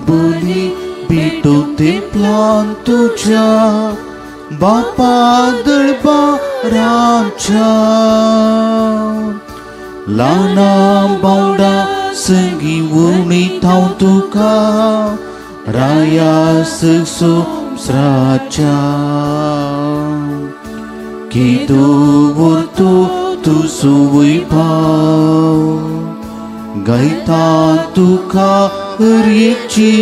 बली भेटो तेंपलान तुज्या बापा दरबाराच्या लाना बावडा संगी उणी थाव तुका राया संवसाराच्या की उरतो तुजो वैभव गायता तुका हरएकची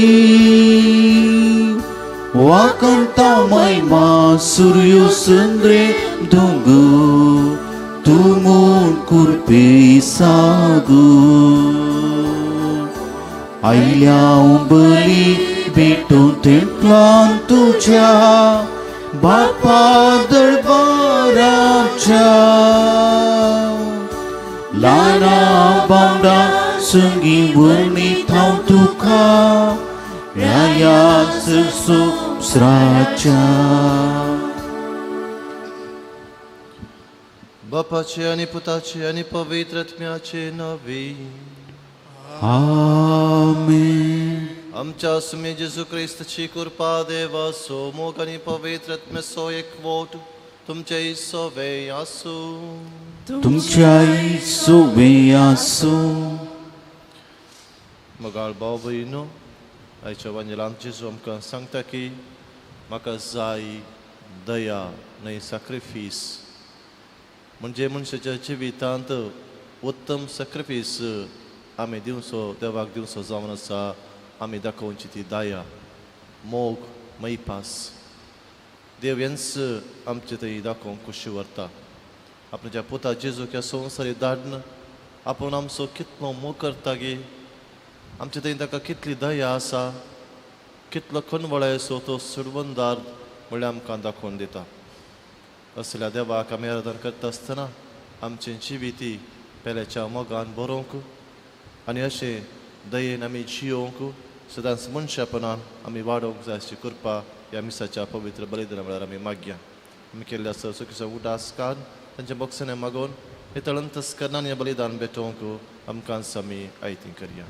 वाकणता महिमा सूर्य चंद्रे दोंगर तूं म्हूण कुरपे सागू आयल्या बली भेटून तेंपलान तुज्या बापा दरबाराच्या लाना बावडा संगी वर्णी थाव तुका राया संवसाराच्या. बापाचे आनी पुताचे आनी पवित्र आत्म्याचे नांवे. आमेन. आमच्या सुमे जेजू क्रिस्ताची कृपा देवाचो मोग आनी पवित्र आत्म्याचो एकवट तुमचे सवे आसूं. तुमच्याय सोवे आसूं. मोगाळ भाव भयणो, आयच्या वांजेलांत जेजू आमकां सांगता की म्हाका जाय दया न्हय साक्रिफीस. म्हणजे मनशाच्या जिवितांत उत्तम साक्रिफीस आमी दिवचो, देवाक दिवचो जावन आसा आमी दाखोवची ती दया, मोग, मैपास. देव हेंच आमचे थंय दाखोवंक खोशी व्हरता. आपल्या पुता जेजूक ह्या संवसारी धाडन आपूण आमचो कितलो मोग करता गे, आमचे थंय ताका कितली दया आसा, कितलो खनवळायचो तो सुडवंदार म्हणल्यार आमकां दाखोवन दिता. असल्या देवाक आमी आराधन करता आसतना आमचें जिविती पेल्याच्या मोगान बरोवंक आनी अशें दयेन आमी जियोवंक सदांच मनशापणान आमी वाडोवंक जाय अशी कृपा ह्या मिसाच्या पवित्र बलिदाना वेळार आमी मागया. आमी केल्ल्या चुकीचो उदास कान तांच्या बक्षाने मागोवन हे तळंतस करना हें बलिदान भेटोवंक आमकां आमी आयती करया.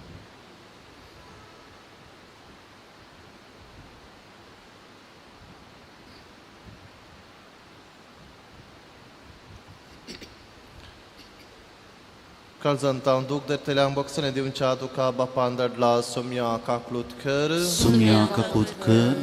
काळजांत हांव दूख धरतल्यांक बक्षाने दिवच्या तुका बापान धाडला सोम्या काकलूत कर. सोम्या काकूत कर.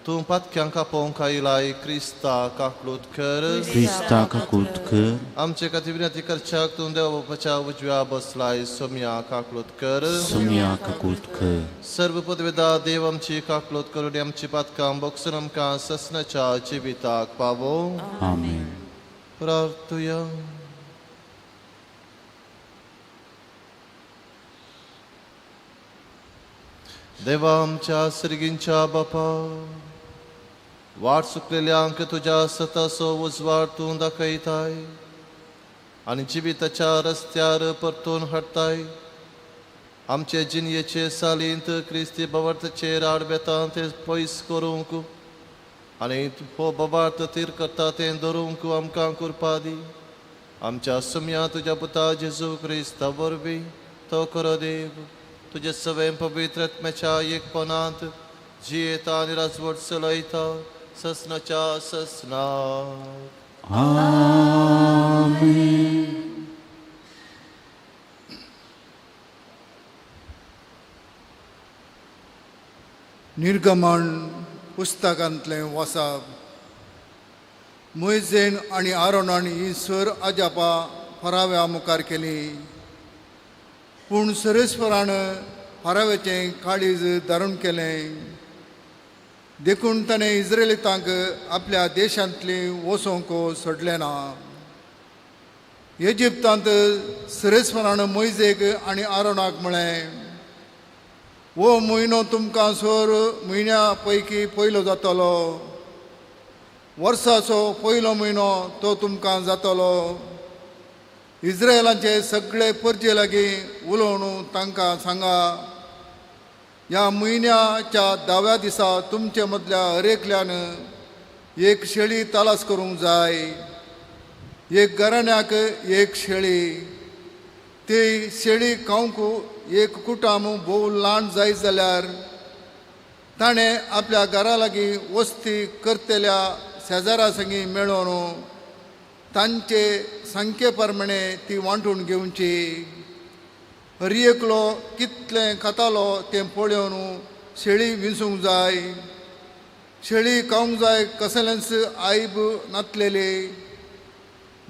तूं पातक्यांक आपोवंक आयलाय क्रिस्ता काकलूत कर. क्रिस्ता काकूत कर. आमचे खातीर विनंती करच्याक तूं देव बापाच्या उजव्या बसलाय सोम्या काकलूत कर. सोम्या काकूत कर. सर्व पदवेदा देव आमची काकलूत करून आमची पातकां बक्षून आमकां ससनाच्या जिविताक पावो. आमेन. प्रार्थुया. देवा आमच्या सर्गींच्या बापा, वाट चुकलेल्यांक तुज्या सताचो उजवाड तूं दाखयताय आनी जिविताच्या रस्त्यार परतून हाडटाय. आमचे जिणयेचे सालींत क्रिस्ती बावार्थाचेर आडबेतां तें पयस करूंक आनी हो बावार्थ तीर करता तें धरूंक आमकां कृपा दी. आमच्या सुम्या तुज्या पुता जेजू क्रिस्ता वरवीं तो खरो देव तुजे सवें पवित्र आत्म्याच्या एकपणांत जियेता आनी राजवट चलयता ससनाच्या ससनाक. आमेन. निर्गमन पुस्तकांतलें वाचप. मोयजेन आनी आरोनान ही सर अजापां फराव्या मुखार केली, पूण सरेस्वरान फाराव्याचें काळीज धारण केलें. देखून ताणें इस्रायलितांक आपल्या देशांतली वसोवंक सोडलें ना. इजिप्तांत सरेस्वरान मोयजेक आनी आरोनाक म्हळें, हो म्हयनो तुमकां सोर म्हयन्या पैकी पयलो जातलो. वर्साचो पयलो म्हयनो तो तुमकां जातलो. इस्रायलाचे सगळे परजे लागीं उलोवन तांकां सांगा, ह्या म्हयन्याच्या 10व्या दिसा तुमचे मदल्या हरेकल्यान एक शेळी तालास करूंक जाय. एक घराण्याक एक शेळी. ती शेळी खावंक एक कुटाम भोव ल्हान जायत जाल्यार ताणें आपल्या घरा लागीं वस्ती करतल्या शेजारा संगी मेळोवन तांचे संख्ये प्रमाणे ती वांटून घेवची. हर एकलो कितलें खातालो तें पळोवन शेळी विंचूंक जाय. शेळी खावंक जाय कसलेंच आयब नातलेली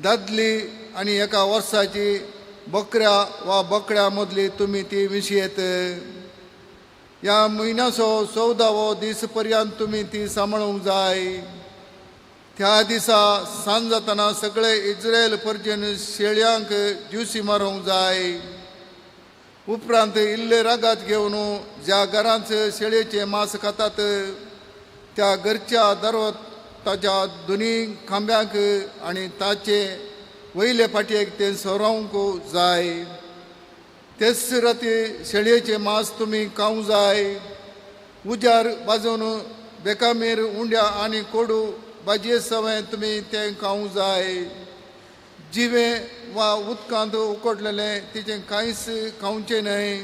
दादली आनी एका वर्साची बकऱ्या वा बकड्या मदली तुमी ती विंचयेत. ह्या म्हयन्याचो 14वो दीस पर्यंत तुमी ती सांबाळूंक जाय. त्या दिसा सांज जातना सगळे इज्रायल परजेन शेळयांक ज्युसी मारूंक जाय. उपरांत इल्ले रागात घेवन ज्या घरांत शेळयेचें मांस खातात त्या घरच्या दरवत ताच्या दोनी खांब्यांक आनी ताचे वयले फाटयेक तें सरोवंक जाय. तेच राती शेळयेचें मांस तुमी खावंक जाय. उजार भाजून बेकामेर उंड्या आनी कोडू भाजये सवें तुमी तें खावंक जाय. जिवें वा उदकांत उकडलेलें तिचें कांयच खावचें न्हय.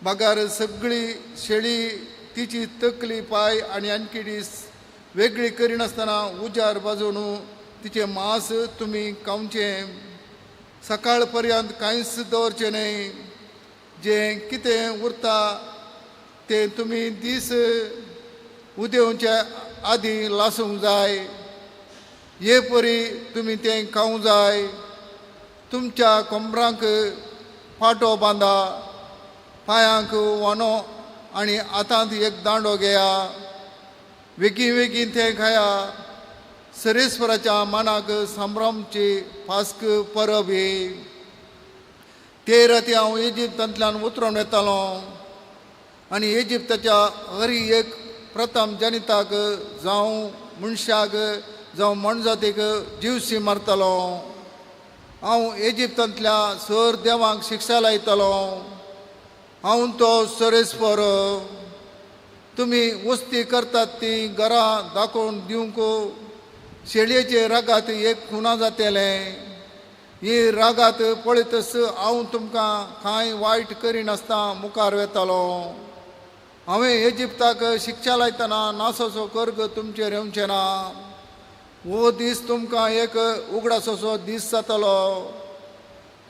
बगार सगळी शेळी तिची तकली पांय आनी आणखी वेगळी करिनासतना उजार भाजून तिचें मांस तुमी खावचें. सकाळ पर्यंत कांयच दवरचें न्हय. जें कितें उरता तें तुमी दीस उदेवचे आदीं लासूंक जाय. हे परी तुमी तें खावंक जाय. तुमच्या कमरांक फाटो बांदा, पांयांक वानो आनी हातांत एक दांडो घेया. वेगीं वेगीं तें खाया. सरेस्वराच्या मानाक संभ्रमची फास्क परब ही. ते राती हांव इजिप्तांतल्यान उतरून येतालो आनी इजिप्ताच्या हरी एक प्रथम जनिताक जावं मनशाक जावं मोनजातीक जिवशी मारतालो. हांव इजिप्तांतल्या सर देवांक शिक्षा लायतालो. हांव तो सरेस्वर. तुमी वस्ती करतात ती घरां दाखोवन दिवंक शेळयेचे रागात एक खुणा जातलें. ही रागात पळयतच हांव तुमकां कांय वायट करिनासतना मुखार वेतालो. हांवें इजिप्ताक शिक्षा लायतना नासोसो कर्ग तुमचेर येवचें ना. हो दीस तुमकां एक उगडासोसो दीस जातलो.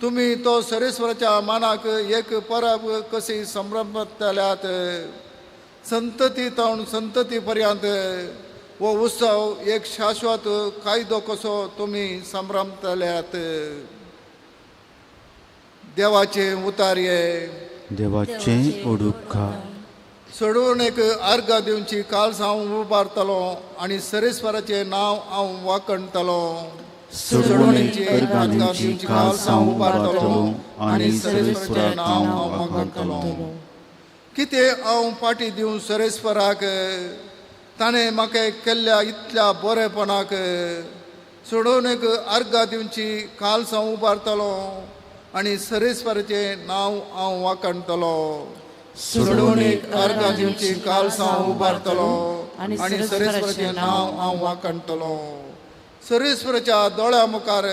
तुमी तो सरेस्वराच्या मानाक एक परब कशी संभ्रमतल्यात. संतती तावन संतती पर्यंत हो उत्सव एक शाश्वत कायदो कसो तुमी संभ्रमतल्यात. देवाचे उतारये देवाचे ओडुपकार सोडून एक अर्घ दिवची काल्स हांव उबारतलो आनी सरेस्वराचें नांव हांव वाखणतलो. सोडवणेची अर्घां दिवची काल्स हांव उबारतलो आनी सरेस्वराचें नांव हांव वाखणतलो. कितें हांव फाटी दिवं सरेस्वराक? ताणें म्हाका केल्ल्या इतल्या बरेपणाक. सोडून एक अर्घां दिवची काल्स हांव उबारतलो आनी सरेस्वराचें नांव हांव वाखणतलो. सोडवणेक अर्घां दिवची काल्स हांव उबारतलो आनी सरेस्वराचें नांव हांव वाखणतलो. सरेस्वराच्या दोळ्या मुखार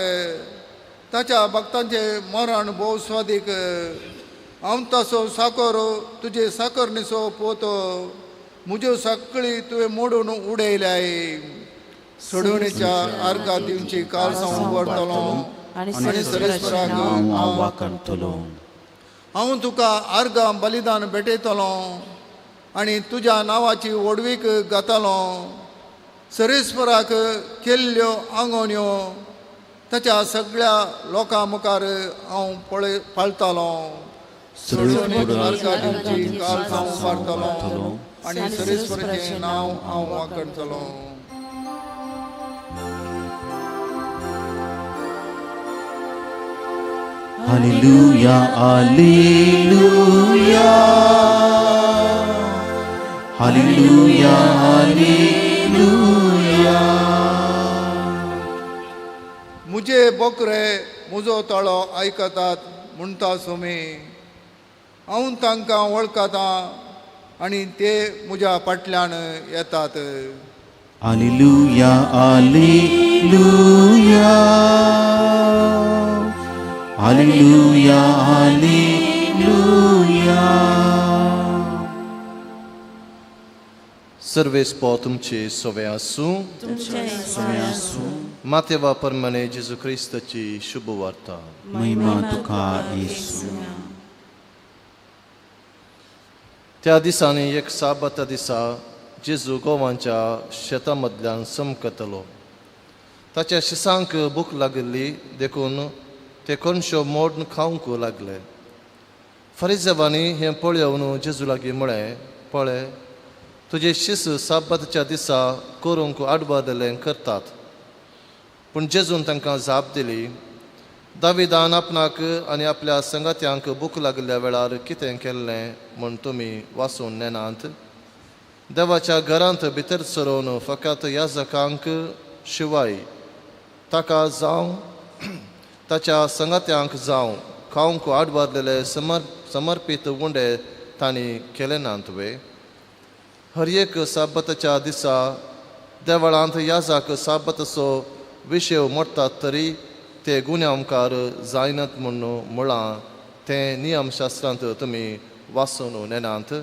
ताच्या भक्तांचें मरण भोव स्वादीक. हांव ताचो साकर तुजे साकरणीचो पोत म्हज्यो सगळी तुवें मोडून उडयल्याय. सोडवणेच्या अर्घां दिवची काल्स हांव उबारतलो आनी सरेस्वराक हांव वाखणतलो. हांव तुका अर्घां बलिदान भेटयतलो आनी तुज्या नांवाची व्हडवीक गातलो. सरेस्वराक केल्ल्यो आंगोन्यो ताच्या सगळ्या लोकां मुखार हांव पळय पाळतालो. अर्घां दिवची काल्स हांव उबारतलो आनी सरेस्वराचें नांव हांव वाखणतलो. Hallelujah, Hallelujah, Hallelujah, Hallelujah. मुझे बोकरे मुजो ताळो आयकतात म्हणटा सुमी. हांव तांकां वळखतां आनी ते म्हज्या फाटल्यान येतात. Hallelujah, Hallelujah, Hallelujah, Hallelujah. सर्वेस्पो तुमचे सोवे आसूं. मातेवा परमाने जेजू क्रिस्ताची शुभ वार्ता. महिमा तुका येशू. त्या दिसांनी एक साबाता दिसा जेजू गोवांच्या शेतां मदल्यान समकतलो. ताच्या शिसांक भूक लागिल्ली देखून ते कोनशो मोडून खावंक लागले. फरिजेवांनी हें पळोवन जेजू लागीं म्हळें, पळय तुजे शिस साबाताच्या दिसा करूंक आडवादलें करतात. पूण जेजून तांकां जाप दिली, दाविदान आपणाक आनी आपल्या संगात्यांक भूक लागिल्ल्या वेळार कितें केल्लें म्हूण तुमी वाचून नेनात? देवाच्या घरांत भितर सरोवन फकत याजकांक शिवाय ताका जावं ताच्या संगात्यांक जावं खावंक आडवारलेले समर्पीत उंडे तांणी केले नात वे? हर एक साबताच्या दिसा देवळांत याजाक साबताचो विशय मोडटात तरी ते गुन्यांवकार जायनात म्हूण म्हळां तें नियमशास्त्रांत तुमी वाचून नेनात?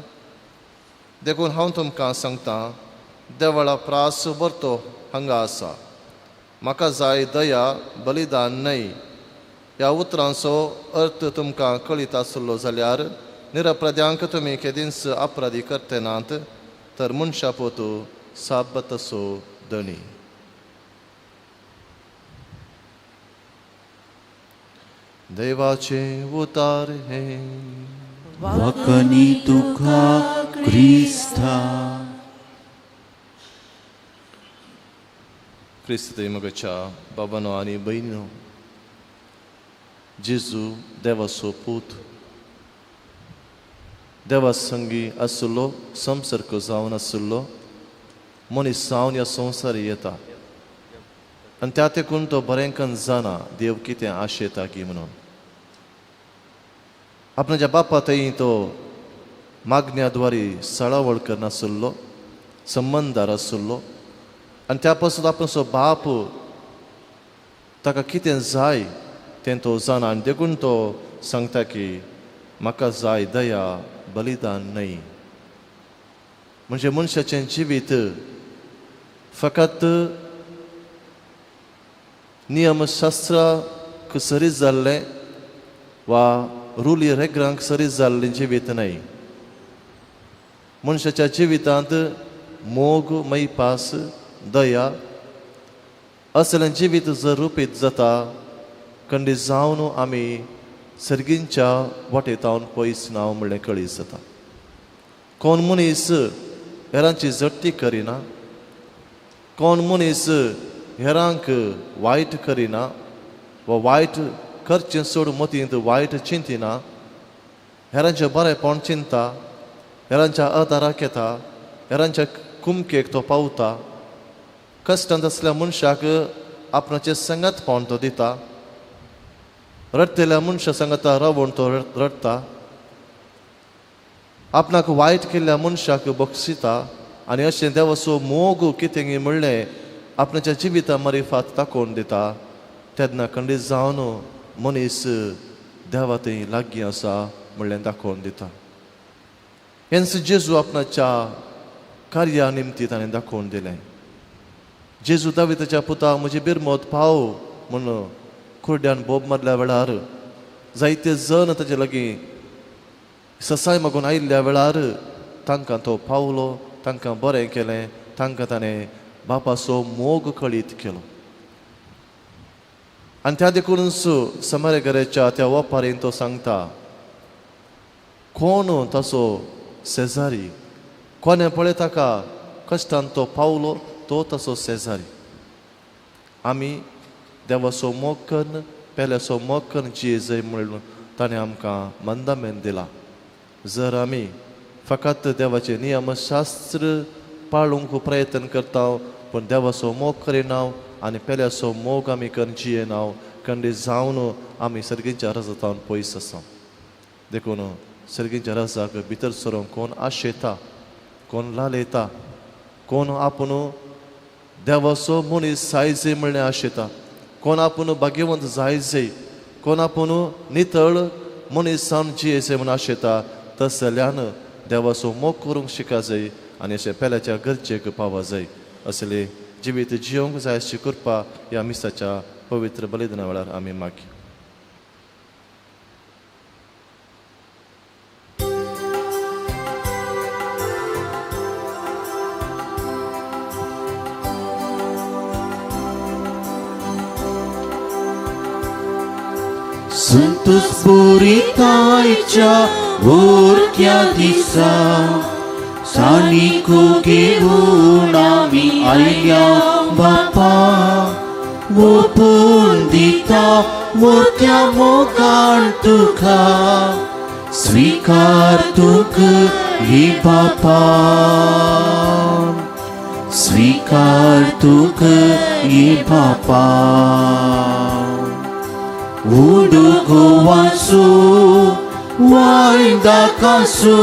देखून हांव तुमकां सांगतां, देवळा प्रास व्हरतो हांगा आसा. म्हाका जाय दया, बलिदान न्हय. ह्या उतरांचो अर्थ तुमकां कळीत आसलो जाल्यार निरपराध्यांक तुमी केदींच अपराधी करते नात, तर मनशा पोतू साबताचो धनी. देवाचे उतार हे वखनी तुका क्रिस्ता. क्रिस्त मगच्या बाबानो आनी भयणीनो, जेजू देवाचो पूत, देवा संगी आशिल्लो, संसर्ग जावन आशिल्लो मनीस जावन ह्या संवसारी येता आनी त्या तेकून तो बरेंकन जाणा देव कितें आशेता की म्हणून. आपणाच्या बापा थंय तो मागण्या द्वारी सळावळ करनासलो, संबंदार आशिल्लो आनी त्या पासून आपणाचो बाप ताका कितें जाय तें तो जाणा आनी देखून तो सांगता की म्हाका जाय दया, बलिदान न्हय. म्हणजे मनशाचें जिवीत फकत नियमशास्त्राक सरी जाल्लें वा रुली रेगरांक सरी जाल्लें जिवीत न्हय. मनशाच्या जिवितांत मोग, मैपास, दया असलें जिवीत जर रुपीत जाता खंडीत जावन आमी सर्गींच्या वाटेतावन पयस नांव म्हणलें कळीत जाता. कोण मनीस हेरांची जडती करिना, कोण मनीस हेरांक वायट करिना वा वायट करचें सोड मतींत वायट चिंतिना, हेरांचें बरेंपण चिंता, हेरांच्या आदाराक येता, हेरांच्या कुमकेक तो पावता, कश्टांत आसल्या मनशाक आपणाचें संगतपण तो दिता, रडटल्या मनशा सांगता रावण तो रडटा, आपणाक वायट केल्ल्या मनशाक बक्षिता आनी अशें देवाचो मोग कितें म्हणलें आपणाच्या जिविता मारिफात दाखोवन दिता. तेन्ना खंडीत जावन मनीस देवा थंय लागीं आसा म्हणलें दाखोवन दिता. हेंच जेजू आपणाच्या कार्या निमती ताणें दाखोवन दिलें. जेजू दाविताच्या पुता म्हजी बिरमत पाव म्हूण कुर्ड्यान बोब मारल्या वेळार जायते जण ताचे लागीं ससाय मागून आयिल्ल्या वेळार तांकां तो पावलो, तांकां बरें केलें, तांकां ताणें बापाचो मोग कळीत केलो. आनी त्या देखूनच समारेगराच्या त्या वपारीन तो सांगता, कोण ताचो शेजारी, कोणें पळय ताका कश्टान तो पावलो तो ताचो शेजारी. आमी देवाचो मोग कन्न पेल्याचो मोग कन्न जिये म्हणून ताणें आमकां मंदामेन दिला. जर आमी फकत देवाचें नियमशास्त्र पाळूंक प्रयत्न करता पूण देवाचो मोग करिना आनी पेल्याचो मोग आमी कन्न जियेना, खंडीत जावन आमी सर्गींच्या रजातावन पयस आसा. देखून सर्गींच्या रजाक भितर सरोंक कोण आशेता, कोण लालयता, कोण आपूण देवाचो मनीस जायजय म्हणलें आशेता, कोण आपूण भाग्यवंत जायजय, कोण आपूण नितळ मनीस जावन जियेजय म्हूण आशेता, तसल्यान देवाचो मोग करूंक शिकाजय आनी अशें पेल्याच्या गरजेक पावा जाय असले जिवीत जियोंक जाय अशी कृपा ह्या मिसाच्या पवित्र बलिदाना वेळार आमी मागया. संतुस्पुरितायच्या ओरक्या दिसा सानिको घेऊन आमी आयल्या बापा ओपून दिता मोठ्या मोगान तुका स्वीकार तुक ही बापा स्वीकार तुक ही बापा उडुगो वासू वायदाकासू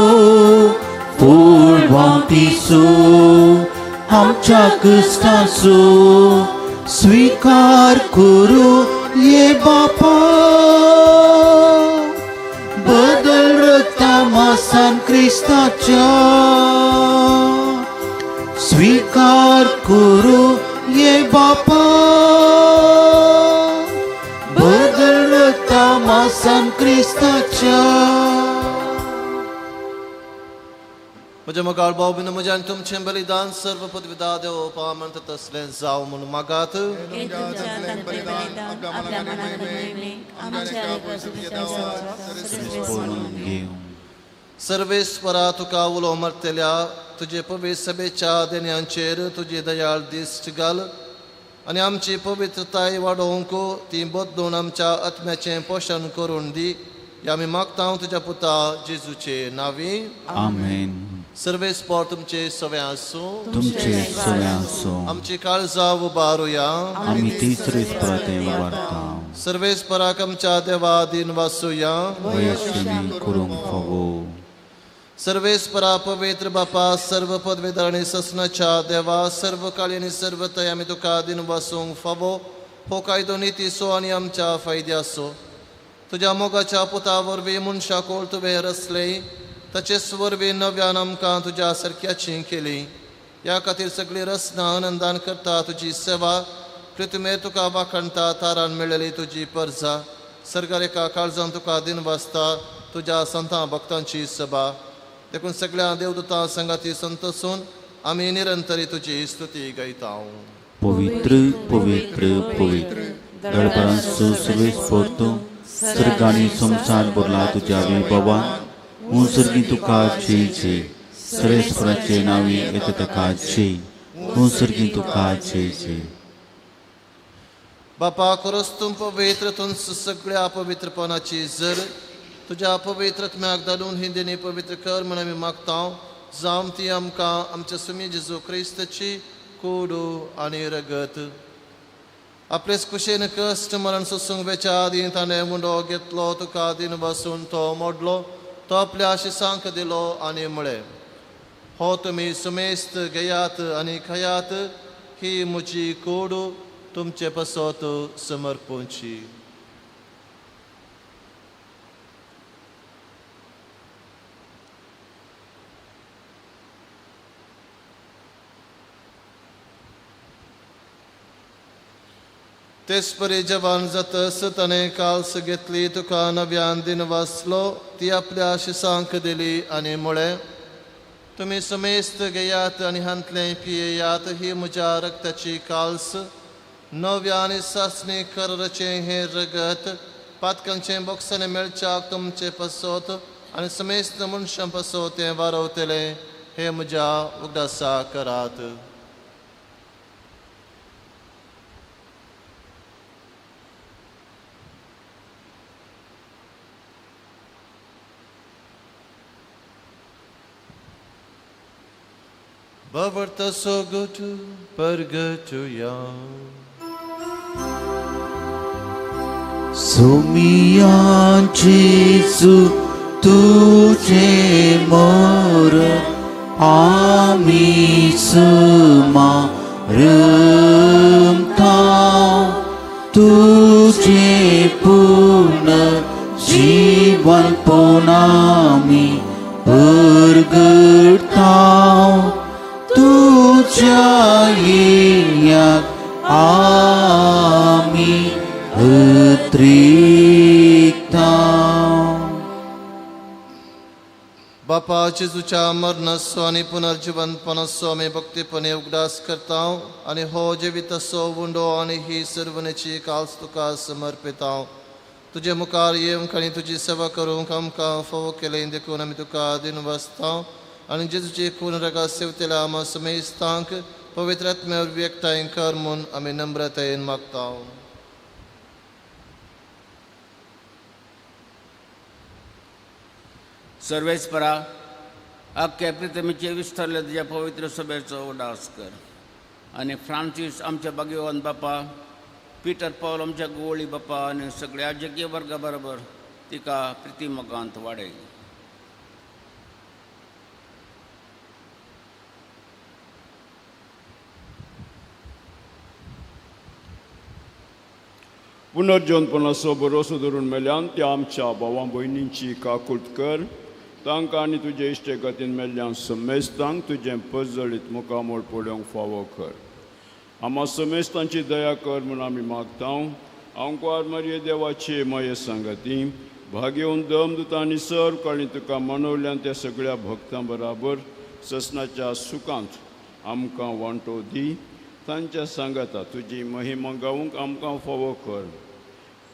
फूल वाटिसू आमच्या क्रिस्तासू स्वीकार करू ये बापा बदल रक्ता मासान क्रिस्ताच्या स्वीकार करू ये बापा बदल रक्ता मासान क्रिस्ताच्या. म्हज्या मोगाळ भाव बिन म्हज्या आनी तुमचें बलिदान सर्व पदविदा देव पामंत तसलें जावं म्हणून मागात. सर्वेस्परा तुका उलो मारतल्या तुजे पवित्र सभेच्या देण्यांचेर तुजी दयाळ दिश्ट घाल आनी आमची पवित्रताय वाडोवंक ती बदलून आमच्या आत्म्याचें पोशण करून दी ह्या आमी मागता तुज्या पुता जेजूचे नांवी. आमेन. सर्वेस्पर तुमचे सवे आसूं तुमचे सवे आसूं. आमची काळजां उबारुया आमी तिसरे स्पराते उबारता. सर्वेस्पराक आमच्या देवा दिन वासुया करूंक फावो. सर्वेस्परा पवित्र बापा सर्व पदवेदार आनी ससनाच्या देवा सर्व काळी आनी सर्व थंय आमी तुका दिन वासूंक फावो हो कायदो नितीचो आनी आमच्या फायद्याचो. तुज्या मोगाच्या पुता वरवीं मनशाक तुवें रचलें ताचेच वरवीं नव्यान आमकां तुज्या सारक्याची केली. ह्या खातीर सगळी रचना आनंदान करता तुजी सेवा पृथ्वीर तुका वाखणता तारान मेळ्ळेली तुजी परजा सर्गार एका काळजान तुका दिन वाचता तुज्या संतां भक्तांची सभा. देखून सगळ्या देवदूतां संगाती संतोसून आमी निरंतरी तुजी स्तुती गायता. पवित्र पवित्र पवित्र दळपरांचो सर्वेस्पर तूं सर्ग आनी संवसार भरला तुज्या विभवान. उंसर्गी तुका जय जय सर्वेस्पराचे नांवी येता ताका जय उंसर्गी तुका जय जय. बापा खरोच तूं पवित्र तूं सगळ्या पवित्रपणाची जर तुज्या पवित्रत्म्याक धाडून ही देणी पवित्र कर म्हण आमी मागता जावं ती आमकां आमच्या सुमी जेजू क्रिस्ताची कूड आनी रगत. आपलेच कुशेन कश्ट मरण सोसूंक वेच्या आदीं ताणें मुंडो घेतलो तुका दिन बसून तो मोडलो तो आपल्या आशिसांक दिलो आनी म्हळें हो तुमी सुमेस्त घेयात आनी खायात ही म्हजी कूड तुमचे पासत समर्पूंची. तेच परी जवान जातस ताणें काल्स घेतली तुका नव्यान दिन वाचलो ती आपल्या शिसांक दिली आनी म्हळें तुमी समेस्त घेयात आनी हांतलें पियेयात ही म्हज्या रक्ताची काल्स नव्या आनी सासणी कराचें हें रगत पातकांचें बोक्सांनी मेळच्याक तुमचे पासत आनी समेस्त मनशां पासत तें वारवतलें हें म्हज्या उगडासा करात. Bavarta sogotu pergatuya Sumiyan Jesu tujhe mor ami suma rumta tujhe purna जीवन पोनामी परगटा तुज्या येण्याक आमी उद्रेकता. बापा जेजूच्या मरणाचो आनी पुनर्जिवनपणाचो आमी भक्तीपणे उगडास करता आनी हो जिविताचो उंडो आनी ही सर्वनेची काल्स तुका समर्पिता. तुजे मुखार येवंक आनी तुजी सेवा करूंक आमकां फावो केलें देखून आमी तुका दिनवासता आनी जेजूची खून रगा सेवतेल्या आमा समेस्तांक पवित्र आत्म्या वरवीं एकठांय कर म्हूण आमी नम्रतायेन मागता. सर्वेस्परा आख्या प्रितमीचे विस्तारले तुज्या पवित्र सभेचो उडास कर आनी फ्रांसीस आमच्या भाग्यवान बापा, पिटर पावल आमच्या गोवळी बापा आनी सगळ्या जगीय वर्गा बरोबर तिका प्रिती मोगांत वाडय. पुनर्जनपणाचो भरोसो धरून मेल्यान त्या आमच्या भावां भयणींची काकूट कर. तांकां आनी तुजे इश्टेगतीन मेल्ल्यान समेस्तांक तुजें पजळीत मुखामोळ पळोवंक फावो कर. आमा समेस्तांची दया कर म्हूण आमी मागता. आंकवार मारये देवाची माये सांगाती भागेवन दम दुतांनी सर कळी तुका मनवल्यान त्या सगळ्या भक्तां बराबर ससनाच्या सुखांत आमकां वांटो दी. तांच्या सांगाता तुजी महिमा गावंक आमकां फावो कर.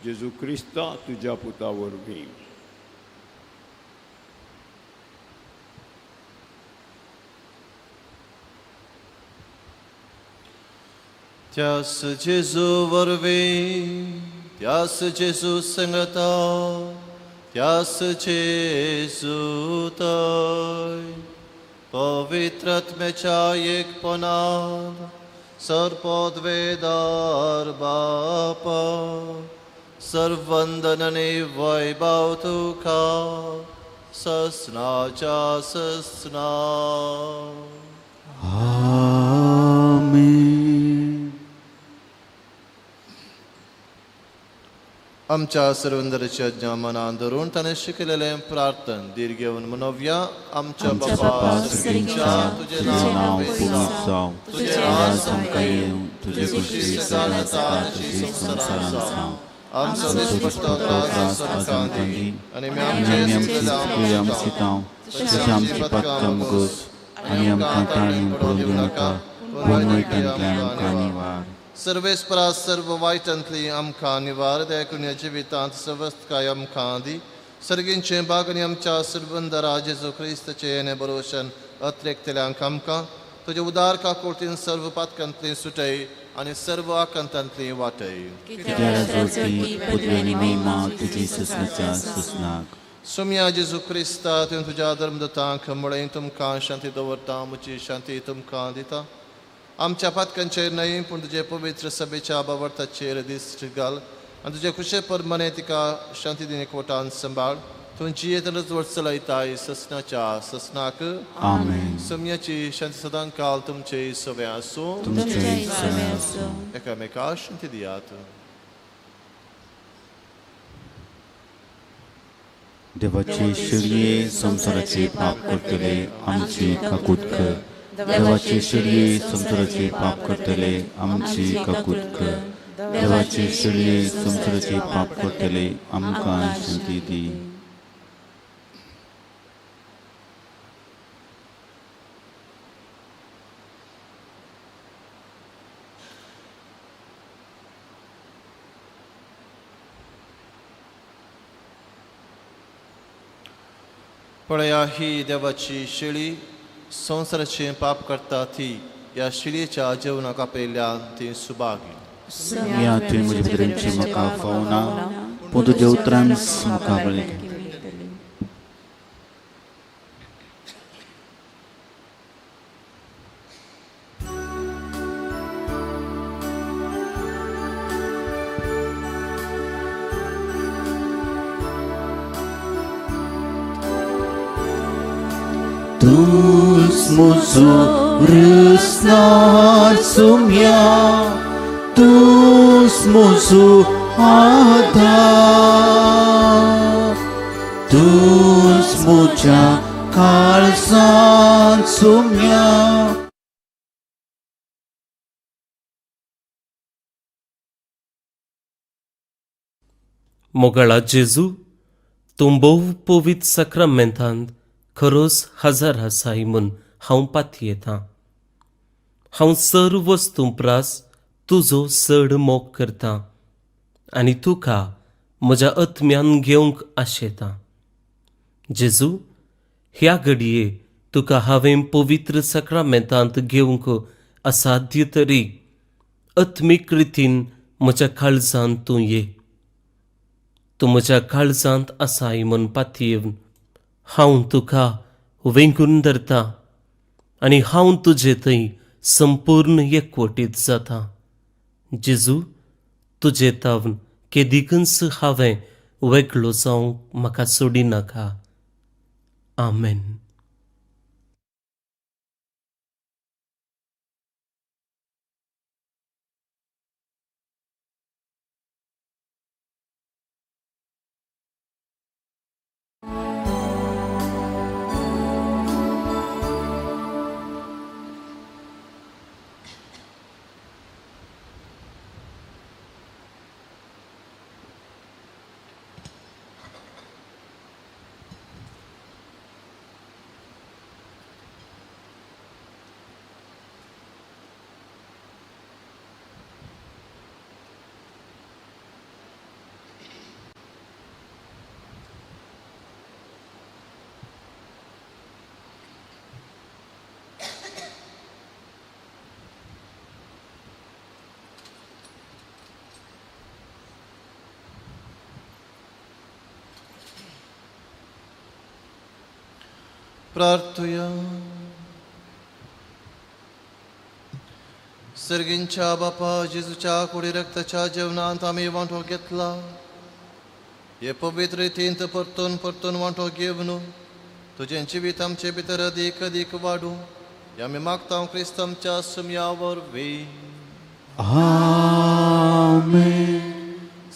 जेजू क्रिस्ता तुज्या पुता वरवीं. त्यास जेजू वरवीं, त्यास जेजू संगता, त्यास जेजू तय पवित्र आत्म्याच्या एकपणान सर्पद्वेदार बापा सर्वंदनने वैभव तुका ससनाच्या ससना. आमेन. आमच्या सर्वंदराची आज्ञा मनान धरून ताणें शिकयलेलें प्रार्थन धीर घेवन म्हणोवया. आमच्या बापा सर्गीच्या, तुजें नांव पवित्र जावं, तुजें राज आमकां येवं, तुजें खुशी सर्गांत जाता तशी संवसारांत जावं. आमचो दिसपट्टो ग्रास आज आमकां दी आनी आमी आनी आमचे आमची चुकी आमची तांव तशें आमची पातकां मुगोस आनी आमकां ताणून पडून दिवं नाका, पूण वायटांतल्यान आमकां निवार. सर्वेस्परा सर्व वायटांतली आमकां निवार, देखून ह्या जिवितांत सवस्तकाय आमकां दी. सर्गींचें भाग आनी आमच्या सर्वंदरा जेजू क्रिस्ताचें येणें भरोशान अत्रेकतल्यांक आमकां तुजे उदार काकुळतीन सर्व पातकांतली सुटय आनी सर्व आकांतांतली वाटय. पदवी आनी महिमा तुजी ससनाच्या ससनाक. सुम्या जेजू क्रिस्ता, तुवें तुज्या धर्मदूतांक म्हळें, तुमकां शांती दवरता, म्हजी शांती तुमकां दिता. आमच्या पातकांचेर न्हय पूण तुजे पवित्र सभेच्या बावर्थाचेर दिश्ट घाल आनी तुजे खुशे परमाने तिका शांती दिन एकवटान सांबाळ. तूं जियेत रजवट चलयताय ससनाच्या ससनाक. आमेन. सम्याची शांती सदां काल तुमचे सवे आसूं. तुमचेय सवे आसूं. एकामेका शांती दियात. देवाचे शिरये संवसाराचे पाप करतले आमची काकूत कर. देवाचे शिरये संवसाराचे पाप करतले आमची काकूत कर. देवाचे शिरये संवसाराचे पाप करतले आमकां शांती दी. पळया ही देवाची शेळी, संवसाराचें पाप करता ती ह्या शिळयेच्या जेवणाक आपयल्ल्यान ती सुभागी. या तुवें म्हजे भितरची म्हाका फावना, पूण तुज्या उतरांच म्हाका बळगें. तूच म्हजो रसनार सुम्या, तूच म्हजो आधार, तूच म्हज्या काळजांत सुम्या. मोगाळा जेजू, तूं भोव पवित्र साक्रामेंतांत खरोच हजर आसाय म्हूण हांव पातयेतां. हांव सर्व वस्तूं प्रास तुजो चड मोग करतां आनी तुका म्हज्या आत्म्यान घेवंक आशेतां. जेजू, ह्या घडये तुका हांवें पवित्र साक्रामेंतांत घेवंक असाध्य तरी आत्मीक रितीन म्हज्या काळजांत तूं ये. तूं म्हज्या काळजांत आसाय म्हूण पातयेवन हांव तुका वेंगून धरता आनी हांव तुजे थंय संपूर्ण एकवटीत जाता. जेजू, तुजे तावन केदिकूच हांवें वेगळो जावंक म्हाका सोडिनाका. आमेन. प्रार्थुया. सर्गींच्या बापा, जेजूच्या कुडी रक्ताच्या जेवणांत आमी वांटो घेतला. हे पवित्र रितींत परतून परतून वांटो घेवन तुजें जिवीत आमचे भितर अदीक अदीक वाडूं हे आमी मागता क्रिस्त आमच्या सुमया वरवीं. आमेन.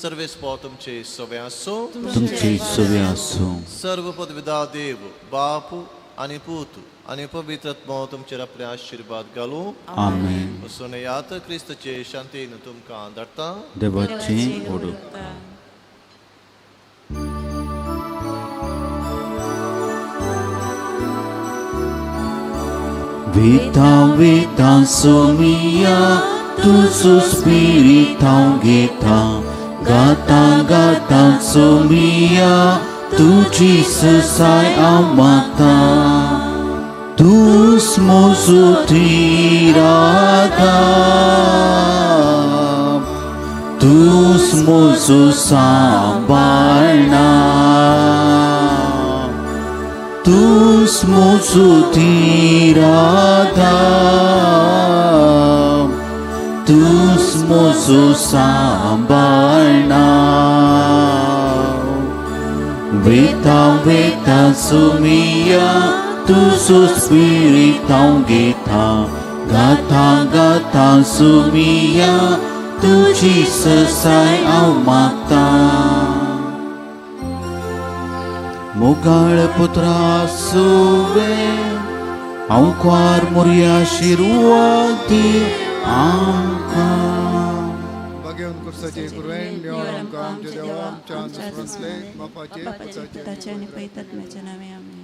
सर्वेस्पो तुमचे सवे आसूं. तुमचे सवे आसूं. सर्व पदविदा देव बाप आनी पूत आनी पवित्र आत्मो तुमचेर आपले आशिर्वाद घालूं. आमेन. वचून क्रिस्तचे शांतीन तुमकां धाडटा. देवाचें ओडूक. Vita vita sumia tu sospirita घेता गाता गाता sumia तुझी ससाय amata tus mozu tirada tus mozu sambarna tus mozu tirada tus mozu sambarna Vita vita sumia tu sospirita घेता गाता गाता sumia तुझी ससाय हांव मागता. मोगाळ पुत्रा सुवे हांव क्वार मोरया शिरवा दी आमकां. भाग्यवंत कुर्साचे कुरवेन निवळ आमकां आमच्या देवा आमच्या दुसऱ्यांतले बापाचे पुताचे आनी पवित्र आत्म्याच्या नांवे. आमेन.